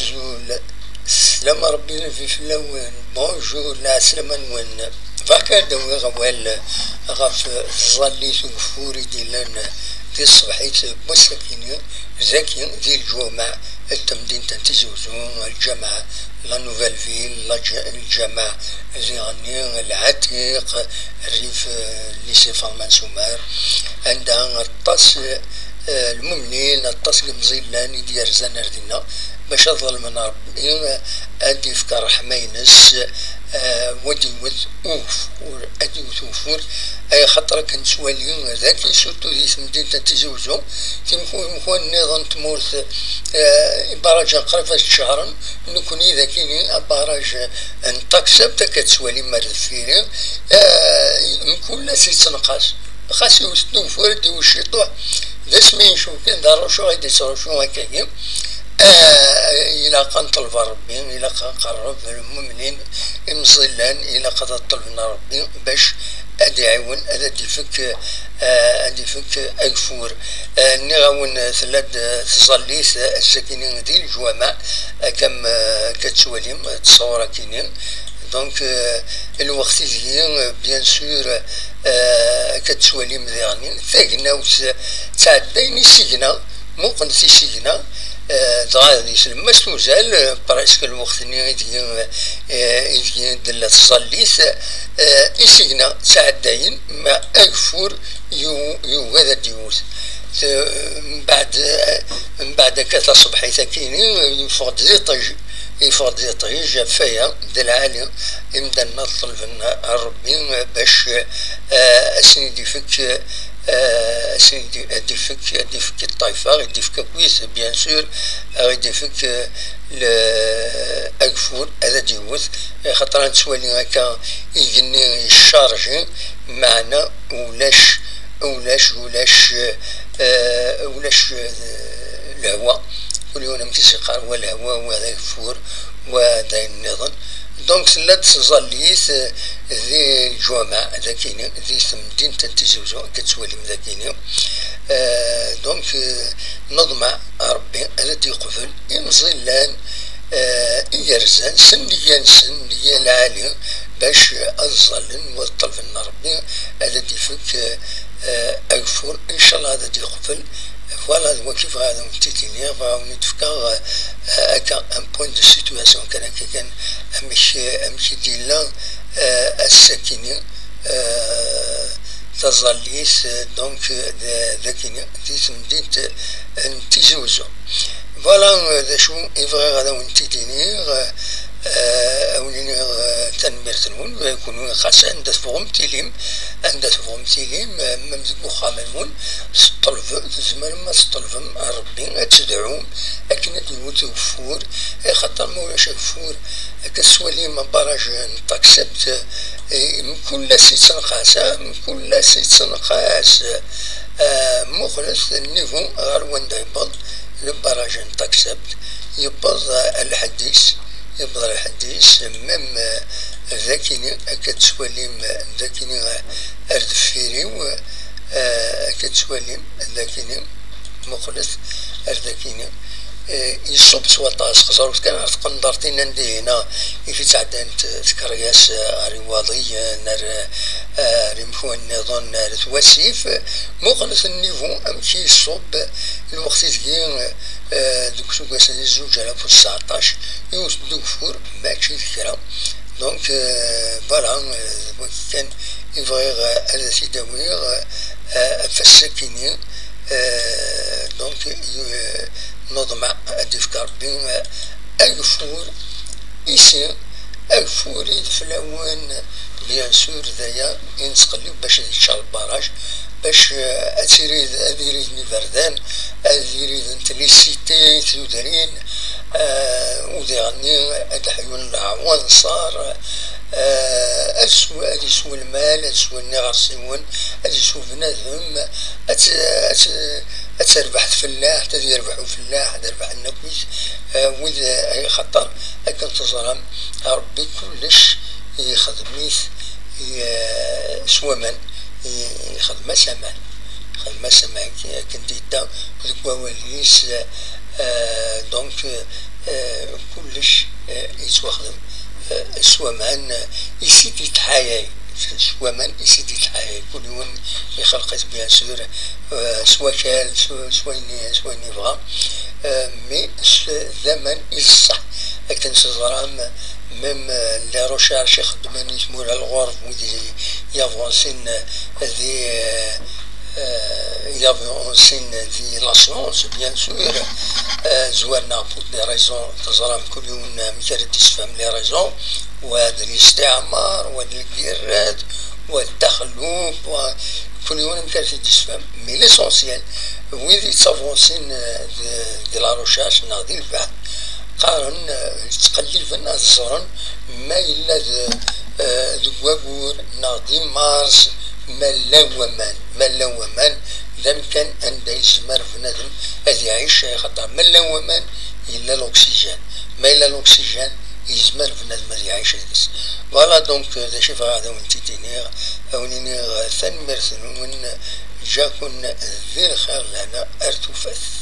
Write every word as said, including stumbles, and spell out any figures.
Azul, sslam Ṛebbi lbi fell-awen. Bonjour, lɛeslama-nwen. Bɣiɣ ad d-awiɣ awal ɣef tẓallit ugeffur i d-yellan di tṣebḥit n wass-agi, dagi di lǧumeɛ n temdint n Tizi Uzzu, lǧameɛ La Nouvelle Ville, lǧ-, lǧameɛ diɣenni Lɛatiq, rrif, eh, lycée Farman Soumer, anda aṭas, eh, lmumnin, aṭas n yimẓillan i d-yerzan ar dinna bac ad ḍelmen Ṛebbi, ad d-yefk ṛṛeḥma-ines, eh, wa d-iwet ugeffur, ad d-iwet ugeffur, ay xaṭer akken nettwali dagi, surtout di temdint n Tizi Uzzu, timku-, timkurin nniḍen n tmurt, eh, ibarrajen qrib ad ččehren, nekni dagini abarraj n Taxabt, akka tettwalim ar deffir-i, eh, mkul ass yettneqqas. Xas yiwet n ugeffur ad d-iwet ciṭuḥ, d asmi yecwew kan d arucu i d-yettrucu akkagi. Ah, ilaq ad nṭelb ar Ṛebbi, ilaq ad nqerreb lmumnin imẓillan, ilaq ad ṭelben ar Ṛebbi bac ad iɛiwen, ad d-ifek, ah, ad ifek ageffur. Ah, nniɣ-awen tella-d tẓallit ass-akini di leǧwameɛ, akka m-, akka tettwalim, ttṣur akini. Donc, euh, lweqt ideg, euh, bien sûr, euh, akka tettwalim diɣen tagnawt ttɛeddayen isigna, muqlet isigna, euh, dɣa di tlemmast uzal, euh, presque lweqt-nni ideg, euh, ideg d-tella tẓallit, euh, isigna ttɛeddayen, ma ageffur yu-, yugad ad d-iwet. T-, mbeɛd, mbeɛd akka taṣebḥit akini, yeffeɣ-d d iṭij. Yeffeɣ-d d iṭij, ɣef waya, d lɛali, imdanen ad ṭelben ar Ṛebbi bac, eh, ad sen-id-ifek, eh, ad sen-id-, ad d-ifek, ad d-ifek i ṭṭaifa, ad d-ifek akkit, bien sûr, ad d-ifek, eh, le-, ageffur, ad d-iwet, axaṭer ad nettwali akka igenni yeccarji, meɛna ulac, ulac, ulac, eh, ulac, eh, lehwa. Kul yiwen amek i s-yeqqar, wa lehwa, wa d ageffur, wa d ayen nniḍen. Donc, tella-d tẓallit, eh, di lǧumeɛ, dakini, di temdint n Tizi Uzzu, akka tettwalim dakini. Eh, donc, eh, neḍmeɛ Ṛebbi ad d-yeqbel imẓillan, eh, igerzan, s nniya-nsen, nniya lɛali, bac ad ẓẓallen, wa ṭelben Ṛebbi ad d-ifek, eh, ageffur, incallah ad d-yeqbel. Voilà, d wagi bɣiɣ ad awen-t-id-iniɣ, bɣiɣ ad awen-d-fkeɣ, eh, akka, un point de situation kan, akka kan, amek, amek i d-yella, eh, ass-akini, eh, taẓallit, eh, donc, eh, d-, dagini, di temdint, eh, n Tizi Uzzu. Voilà, eh, d acu i bɣiɣ ad awen-t-id-iniɣ, eh, eh, ad awen-iniɣ, eh, tanemmirt-nwen, eh, kunwi xas anda tebɣum tilim, anda tebɣum tilim, eh, même deg uxxam-nwen, teṭṭelbem, tzemrem ad teṭṭelbem ar Ṛebbi, ad tedɛum, akken ad d-iwet ugeffur, eh, xaṭer ma ulac ageffur, akka tettwalim abarraj n Taxabt, eh, mkul ass yettenqas, ah, mkul ass yettenqas, ah, muqlet nnivu ɣer wanda yewweḍ le barrage n Taxabt, yewweḍ, ah, lḥedd-is, yewweḍ lḥedd-is, même, ah, dakini, akka tettwalim, ah, dakini, ah, ar deffir-iw, ah, akka tettwalim, dakini. Muqlet ar dakini. Eh, iṣubb s waṭas, xẓerut kan ɣer tqendert-inna n dihin, i yettɛeddan t-, tkeryas, eh, ar Iwaḍiyen, ar, eh, ar imkunen nniḍen, ar Twasif. Muqlet nnivu amek i iṣubb lweqt ideg, eh, deg useggas n zuǧ alaf u tseɛṭac, yiwet n ugeffur, mačči d kra. Donc, euh, voilà, euh, d wagi kan i bɣiɣ, euh, ad t-id-awiɣ, euh, ɣef wass-akini, euh, donc, euh, neḍmeɛ ad d-ifk Ṛebbi, euh, ageffur, ici, ageffur i d fell-awen, bien sûr, d aya i nettqellib bac ad yeččar lbaraj, bac, eh, ad tirid, ad iriden iberdan, ad irident les cités tudrin, eh, u diɣenni ad ḥyun leɛwanṣer, eh, ad sw-, ad isw lmal, ad swen iɣersiwen, ad isw bnadem, ad t-, ad t-, ad terbeḥ tfellaḥt, ad yerbeḥ ufellaḥ, ad rebḥen akk, eh, wid, eh, xaṭer akken teẓram, Ṛebbi kullec yexdem-it, eh, s waman. Ixdem-as aman. Ixdem-as aman, akken d-yedda deg wawal-is, euh, donc, euh, Kullec yettwaxdem s waman i s-id-yettḥayay, s waman i s-id-yettḥayay. Kul yiwen ixelq-it, bien sûr, s wakal, s wayen yebɣa, mais d aman i ṣṣeḥ. Akken teẓram, même les recherches i xeddmen i tmura n lɣerb, wid i yavansin di yavansin di la science, bien sûr, zwaren-aɣ pour des raisons, teẓram kul yiwen amek ara d-yessefhem les raisons, wa d listiɛmar, wa d lgirrat, wa d taxelluft, wa kul yiwen amek ara t-id-yessefhem. Mais l'essentiel, wid yettavansin di la recherche neɣ di lbeḥth, qqaren, ttqelliben ad ẓren ma yella deg wagur neɣ di Mars ma llan waman. Ma llan waman, d amkan anda yezmer bnadem ad iɛic, axaṭer ma llan waman, yella l'oxygène. Ma yella l'oxygène, yezmer bnadem ad iɛic deg-s. Voilà, donc, d acu i bɣiɣ ad awen-t-id-iniɣ, ad awen-iniɣ tanemmirt-nwen, ǧǧaken di lxir, lehna ar tufat.